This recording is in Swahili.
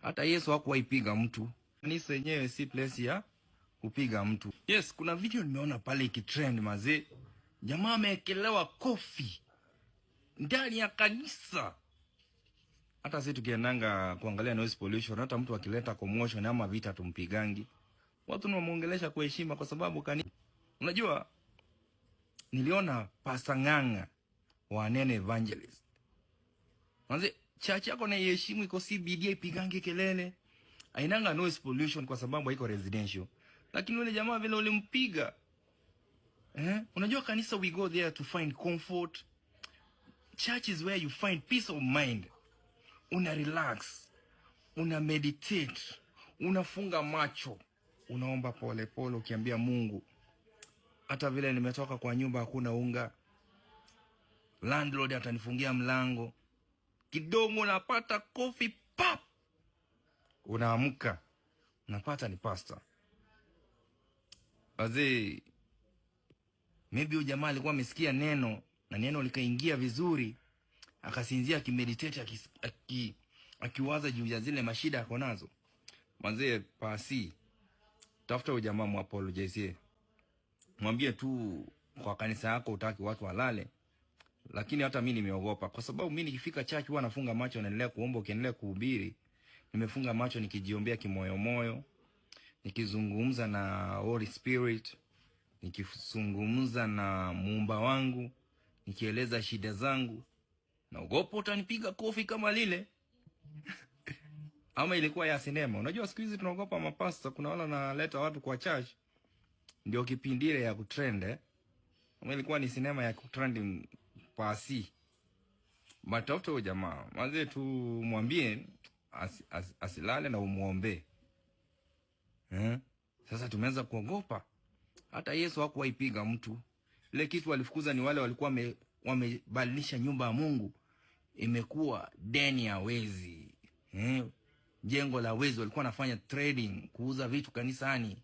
Hata Yesu hakuwahi piga mtu. Kanisa yenyewe si place ya kupiga mtu. Yes, kuna video nimeona pale ikitrend mazee. Jamaa ameekelewa kofi ndani ya kanisa. Hata sisi tukiendanga kuangalia noise pollution, hata mtu akileta commotion ama vita tumpigangi. Watu tunamuongelesha kwa heshima kwa sababu kanisa. Unajua niliona Pastor Ng'ang'a wa Nene Evangelist. Manze, church yako na iheshimu, iko CBD, ipigange kelele. Hainanga noise pollution kwa sababu haiko residential. Lakini yule jamaa vile ulimpiga. Eh? Unajua kanisa, we go there to find comfort. Church is where you find peace of mind. Una relax, una meditate, unafunga macho, unaomba pole pole ukiambia Mungu, hata vile nimetoka kwa nyumba hakuna unga, landlord atanifungia mlango, kidogo unapata kofi pap, unaamka unapata ni pastor. Wazee, maybe huyu jamaa alikuwa amesikia neno na neno likaingia vizuri, akasinzia akimeditate, akiwaza juu ya zile mashida ako nazo. Manzee, pasi tafuta huyu jamaa muapologize, mwambie tu kwa kanisa yako utaki watu walale. Lakini hata mi nimeogopa kwa sababu mi nikifika church huwa nafunga macho, naendelea kuomba. Ukiendelea kuhubiri, nimefunga macho nikijiombea kimoyomoyo, nikizungumza na Holy Spirit, nikizungumza na muumba wangu, nikieleza shida zangu. Naogopa utanipiga kofi kama lile ama ilikuwa ya sinema. Unajua siku hizi tunaogopa mapasta, kuna wale wanaleta watu kwa church ndio kipindi ile ya kutrend, eh? Ama ilikuwa ni sinema ya kutrend pasi. Matafuta huyo jamaa manze, tu mwambie asilale na umuombe, eh? Sasa tumeanza kuogopa. Hata Yesu hakuwahi piga mtu. Ile kitu walifukuza ni wale walikuwa wamebadilisha nyumba ya Mungu imekuwa deni ya wezi, eh? Jengo la wezi, walikuwa wanafanya trading, kuuza vitu kanisani.